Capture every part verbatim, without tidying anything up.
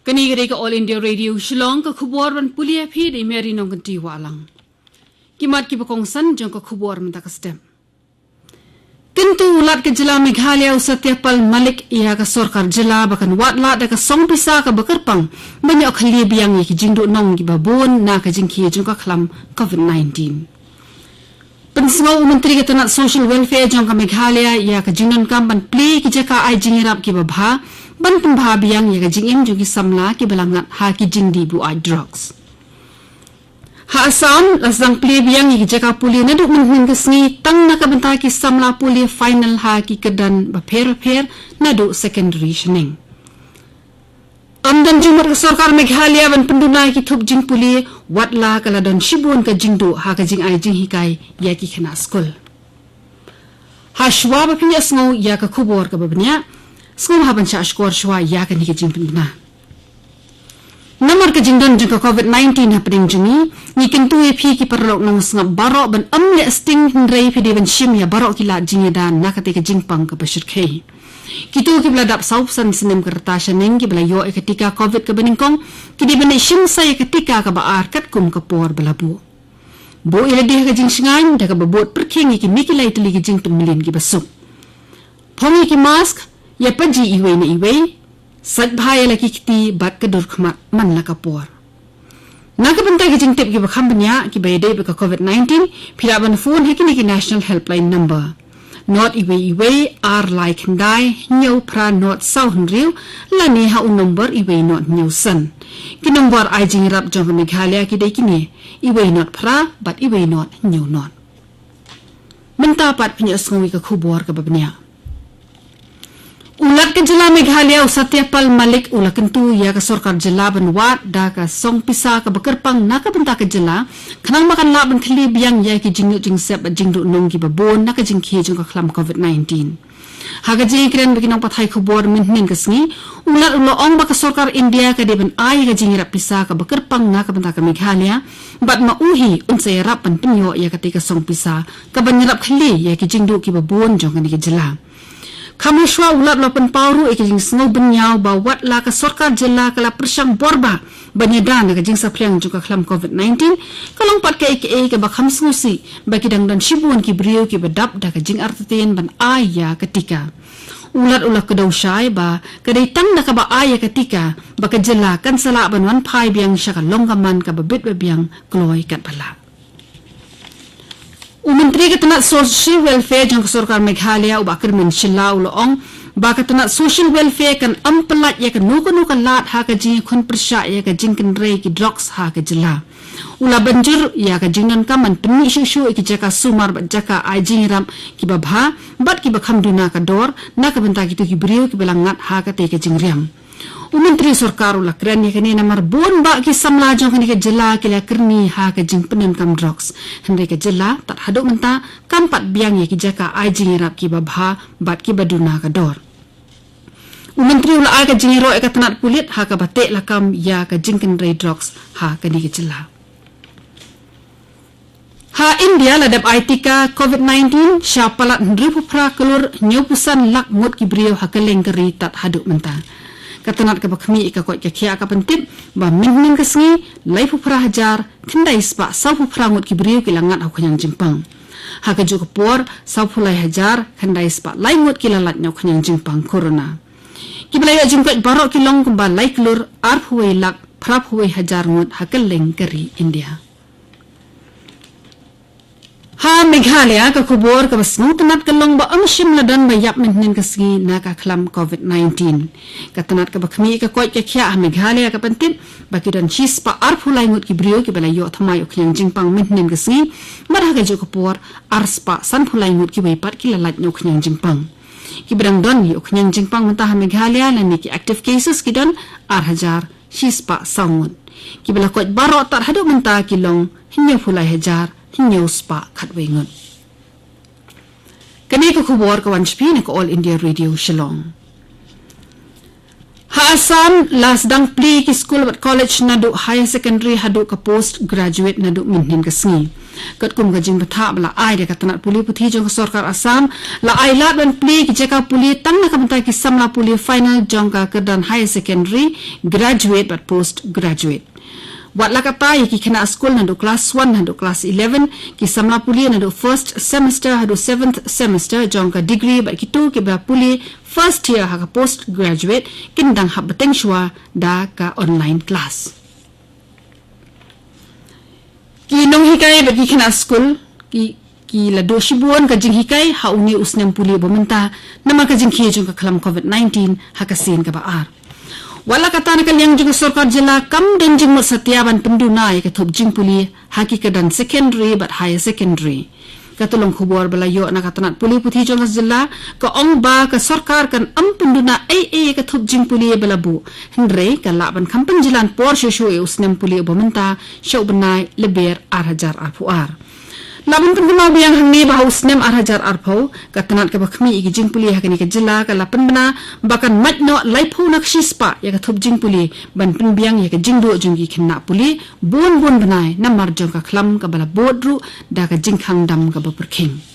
Kane ka dei ka All India Radio Shillong, ka khubor ban pule ïa phi da i Mary Nongkynti Wahlang. Ki mat kiba kongsan jong ka khubor mynta ka step. Kyntu u Lat ka jylla Meghalaya u Satya Pal Malik ïa ka sorkar jylla ba kan wad lad da ka song pisa kaba kyrpang ban ïoh khlieh biang ïa ki jingduh nong kiba bun na ka jingkhie jong ka khlam COVID nineteen. Pynsngew u Myntri ka tnat Social Welfare jong ka Meghalaya ïa ka jingdonkam ban plie ki jaka ai jingïarap kiba bha ban pynbha biang ïa ka jingim jong ki samla kiba la ngat ha ki jingdih buaid drugs. Ha Assam, la sdang plie biang ïa ki jaka pule naduh mynhynnin ka sngi tang na ka bynta ki samla pule final ha ki kyrdan bapher bapher naduh secondary shaneng. Ym don jingmut ka sorkar Meghalaya ban pynduna ïa ki thup jingpule, wat la ka la don shibun ka jingduh ha ka jingai jinghikai ïa ki khynnah skul. Ha shuwa ba phin ïohsngew ïa ka khubor kaba bniah, sngewbha ban shah shkor shuwa ïa kane ka jingpynbna. Namar ka jingdon jong ka COVID nineteen hapdeng jong ngi, ngi kyntu ïa phi ki paralok nongsngap baroh ban ym leh sting hynrei phi dei ban shim ïa baroh ki lad jingïada na kata ka jingpang kaba shyrkhei. Kito kiba la dap saw phew san snem ka rta shaneng kiba la ïoh ïa ka tika COVID kaba nyngkong, ki dei ban leit shim sa ïa ka tika kaba ar katkum ka por ba la buh. Buh ïa lade ha ka jingshngaiñ da kaba bud pyrkhing ïa kine ki lai tylli ki jingpynmlien kiba suk. Phong ïa ki mask, ïa paji iwei na iwei, sait bha ïa la ki kti bad ka dur khmat man la ka por. Na ka bynta ki jingtip kiba kham bniah kiba ïadei bad ka COVID nineteen, phi lah ban phone ha kine ki National Helpline number: not iwei iwei ar lai khyndai hynñiew phra not saw hynriew, lane ha u number iwei not hynñiew san. Ki number ai jingïarap jong ka Meghalaya ki dei kine: iwei not phra bad iwei not hynñiew not. Mynta pat phin ïohsngew ïa ka khubor kaba bniah. U Lat ka jylla Meghalaya u Satya Pal Malik u la kyntu ïa ka sorkar jylla ban wad da ka song pisa kaba kyrpang na ka bynta ka jylla, khnang ba kan lah ban khlieh biang ïa ki jingïoh jingsep bad jingduh nong kiba bun na ka jingkhie jong ka khlam COVID nineteen. Ha ka jingïakren bad ki nongpathai khubor mynhynnin ka sngi, u Lat u la ong ba ka sorkar India ka dei ban ai ka jingïarap pisa kaba kyrpang na ka bynta ka Meghalaya, bad ma u hi un sa ïarap ban pynïoh ïa kata ka song pisa kaban ïarap khlieh ïa ki jingduh kiba bun jong kane ka jylla. Kham shuwa u Lat u la pynpaw ruh ïa ka jingsngew bynñiaw ba wat la ka sorkar jylla ka la pyrshang bor bha ban ïada na ka jingsaphriang jong ka khlam COVID nineteen, ka long pat kaei kaei kaba kham sngewsih ba ki dang don shibun ki briew kiba dap da ka jingartatien ban ai ïa ka tika. U Lat u la kdew shai ba ka dei tang da kaba ai ïa ka tika ba ka jylla kan sa lah ban wan phai biang sha ka long ka man kaba bit ba biang kloi katba lah. U Myntri ka tnat Social Welfare jong ka sorkar Meghalaya u Bah Kyrmen Shylla u la ong ba ka tnat Social Welfare kan ym pyllait ïa kano kano ka lad ha ka jingïakhun pyrshah ïa ka jingkynrei ki drugs ha ka jylla. U la ban jur ïa ka jingdonkam ban pynmih shuh shuh ïa ki jaka sumar bad jaka ai jingïarap kiba bha bad kiba kham duna ka dor na ka bynta kito ki briew kiba la ngat ha kata ka jingriam. U Myntri sorkar u la kren ïa kane namar bun bah ki samla jong kane ka jylla ki la kyrni ha ka jingpyndonkam drugs. Hynrei ka jylla tad haduh mynta kam pat biang ïa ki jaka ai jingïarap kiba bha bad kiba duna ka dor. U Myntri u la ai ka jingïaroh ïa ka tnat pulit ha kaba teh lakam ïa ka jingkynrei drugs ha kane ka jylla. Ha India la dep ai tika COVID nineteen sha palat hynriewphew phra klur hynñiewphew san lak ngut ki briew ha kylleng ka ri tad haduh mynta. Ka tnat kaba khmih ïa ka koit ka khiah ka pyntip ba mynhynnin ka sngi laiphew phra hajar khyndai spah sawphew phra ngut ki briew ki la ngat ha u khñiang jingpang. Ha kajuh ka por sawphew lai hajar khyndai spah lai ngut ki la lait na u khñiang jingpang corona. Kiba la ïoh jingkoit baroh ki long kumba lai klur arphew wei lak phraphew wei hajar ngut ha kylleng ka ri India. Ha Meghalaya ka khubor kaba sngewtynnat ka long ba ym shym la don ba ïap mynhynnin ka sngi na ka khlam COVID nineteen. Ka tnat kaba khmih ïa ka koit ka khiah ha Meghalaya ka pyntip ba ki don shispah arphew lai ngut ki briew kiba la ïoh thymmai u khñiang jingpang mynhynnin ka sngi, bad ha kajuh ka por arspah sanphew lai ngut kiwei pat ki la lait na u khñiang jingpang. Kiba dang don ïa u khñiang jingpang mynta ha Meghalaya lane ki active cases ki don ar hajar shispah saw ngut. Kiba la koit baroh tad haduh mynta ki long hynñiewphew lai hajar hynñiew spah khatwei ngut. Kane ka khubor ka wan sha phi na ka All India Radio Shillong. Ha Assam la sdang plie ki skul bad college naduh higher secondary haduh ka post graduate naduh mynhynnin ka sngi. Katkum ka jingbthah ba la ai da ka tnat pule puthi jong ka sorkar Assam, la ai lad ban plie ki jaka pule tang na ka bynta ki samla pule final jong ka kyrdan higher secondary, graduate bad post graduate. Wat la katta ïa ki khynnah skul naduh klas one haduh klas eleven, ki samla pule naduh first semester haduh seventh semester jong ka degree bad kito kiba pule first year ha ka post graduate kin dang hap bteng shuwa da ka online class. Ki nonghikai bad ki khynnah skul ki, ki la duh shibun ka jinghikai ha une u snem pule ba mynta namar ka jingkhie jong ka khlam covid nineteen ha ka sien kaba ar. Wat la katta na ka liang jong ka sorkar jylla kam don jingmut satia ban pynduna ïa ka thup jingpule ha ki kyrdan secondary bad higher secondary. Ka tyllong khubor ba la ïoh na ka tnat pule puthi jong ka jylla ka ong ba ka sorkar kan ym pynduna ei ei ïa ka thup jingpule ba la buh, hynrei ka lah ban kham pynjlan por shuh shuh ïa u snem pule uba mynta sha u bnai Lber ar hajar arphew ar. Lah ban pynkynmaw biang hangne ba ha u snem ar hajar arphew, ka tnat kaba khmih ïa ki jingpule ha kane ka jylla ka la pynbna ba kan mait noh laiphew na ka shispah ïa ka thup jingpule ban pynbiang ïa ka jingduh jong ki khynnah pule bun bun bnai namar jong ka khlam kaba la bud ruh da ka jingkhang dam kaba pyrkhing.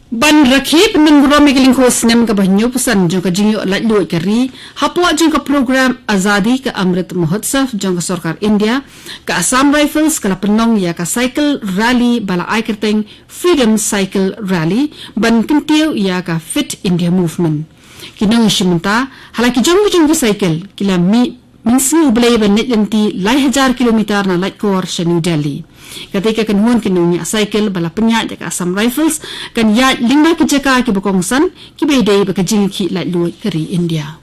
Ban rakhe pyndon burom ïa ka lyngkhuh snem kaba hynñiewphew san jong ka jingïoh laitluid ka ri, hapoh jong ka program Azadi Ka Amrit Mahotsav jong ka sorkar India, ka Assam Rifles ka la pynlong ïa ka cycle rally ba la ai kyrteng Freedom Cycle Rally ban kyntiew ïa ka Fit India Movement. Ki nongïashim bynta ha la ki jong ki jong ki cycle ki la mih mynsngi U Blei ban leit lynti lai hajar kilometer na Laitkor sha New Delhi. Katei ka kynhun ki nongñiah cycle ba la pynïaid da ka Assam Rifles kan ïaid lyngba ki jaka kiba kongsan kiba ïadei bad ka jingïakhih laitluid ka ri India.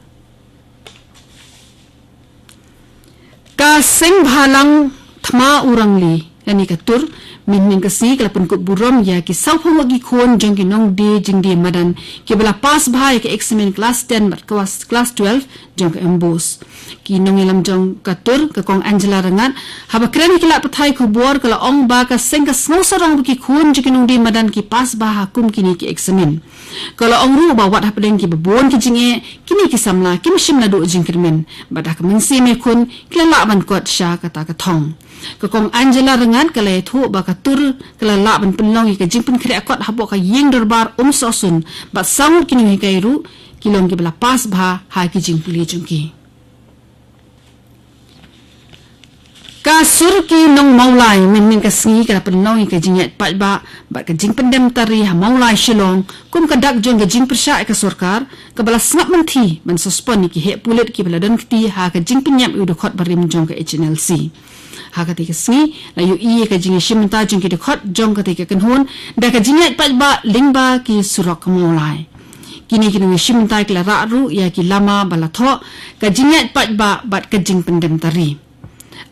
Ka Seng Bhalang Thma Urangli lane ka Tur, mynhynnin ka sngi ka la pynkup burom ïa ki sawphew ngut ki khun jong ki nongdie jingdie madan kiba la pass bha ïa ka eksamin klas ten bad klas, klas twelve jong ka MBOSE. Ki nongïalam jong ka Tur, ka Kong Angela Rangad, haba kren ha ki lad pathai khubor ka la ong ba ka seng ka sngewsarong ba ki khun jong ki nongdie madan ki pass bha ha kum kine ki eksamin. Ka la ong ruh ba wat hapdeng kiba bun ki jingeh, kine ki samla kim shym la duh jingkyrmen bad da ka mynsiem ïakhun ki la lah ban kot sha kata ka thong. Ka Kong Angela Rangad ka la ïathuh ba ka Tur ka la lah ban pynlong ïa ka jingpynkhreh kot hapoh ka ïing dorbar Umsohsun bad saw ngut ki nonghikai ruh ki long kiba la pass bha ha ki jingpule jong ki. Ka Sur ki Nong Mawlai mynhynnin ka sngi ka la pynlong ïa ka jingïaid paidbah bad ka jingpyndem tari ha Mawlai Shillong kum ka dak jong ka jingpyrshah ïa ka sorkar kaba la sngap mynthi ban suspend ïa ki heh pulit kiba la don kti ha ka jingpynïap ïa u dkhot barim jong ka HNLC. Ha katei ka sngi la ïohi ïa ka jingïashim bynta jong ki dkhot jong katei ka kynhun da ka jingïaid paidbah lyngba ki surok ka Mawlai. Kine ki nongïashim bynta ki la rah ruh ïa ki lama ba la thoh, ka jingïaid paidbah bad ka jingpyndem tari.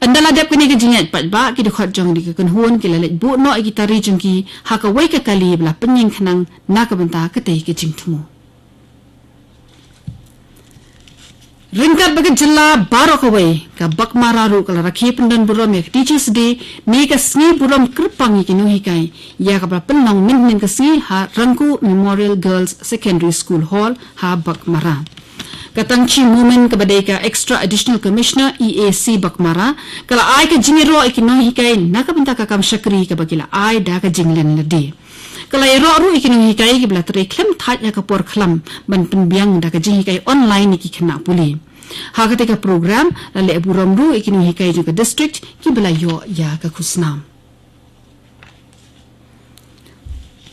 Ynda la dep kane ka jingïaid paidbah, ki dkhot jong kane ka kynhun ki la leit buh noh ïa ki tari jong ki ha kawei ka kali ba la pynïeng khnang na ka bynta katei ka jingthmu. Ryngkat bad ka jylla baroh kawei, ka Baghmara ruh ka la rakhe pyndon burom ïa ka Teachers' Day ne ka sngi burom kyrpang ïa ki nonghikai, ïa kaba la pynlong mynhynnin ka sngi ha Rangku Memorial Girls Secondary School Hall ha Baghmara. Ka Tangchi Momin kaba dei ka Extra Additional Commissioner E A C Baghmara ka la ai ka jingïaroh ïa ki nonghikai na ka bynta ka kam shakri kaba ki la ai da ka jinglen lade. Ka la ïaroh ruh ïa ki nonghikai kiba la trei khlem thait ha ka por khlam ban pynbiang da ka jinghikai online ïa ki khynnah pule. Ha katei ka program la leh burom ruh ïa ki nonghikai jong ka district kiba la ïoh ïa ka khusnam.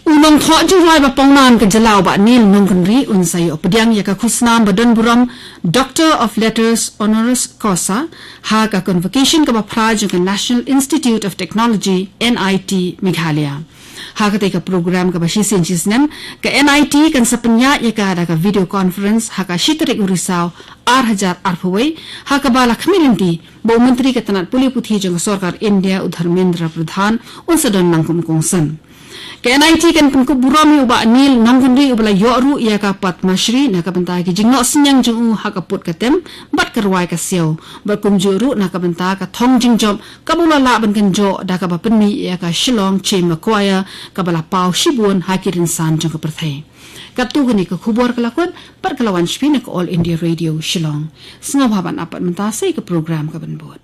U nongthoh jingrwai ba pawnam ka jylla u Bah Neil Nongkynrih un sa ïoh pdiang ïa ka khusnam ba don burom Doctor of Letters honoris causa ha ka convocation kaba phra jong ka National Institute of Technology, N I T, Meghalaya. Ha katei ka program kaba shisien shisnem, ka N I T kan sa pynïaid ïa ka da ka video conference ha ka shi tarik u Risaw ar hajar arphew wei, ha kaba la khmih lynti ba u Myntri ka tnat pule puthi jong ka sorkar India u Dharmendra Pradhan un sa don lang kum u kongsan. Ka N I T kan pynkup burom ïa u Bah Neil Nongkynrih uba la ïoh ruh ïa ka Padma Shri na ka bynta ki jingnoh synñiang jong u ha ka put ka tem bad ka rwai ka siaw, bad kumjuh ruh na ka bynta ka thong jingjop kaba u la lah ban kynjoh da kaba pynmih ïa ka Shillong Chamber Choir kaba la paw shibun ha ki rynsan jong ka pyrthei. Katto katne ka khubor ka la kut bad ka la wan sha phi na ka All India Radio Shillong. Sngewbha ban ap pat mynta sa ïa ka program kaban bud.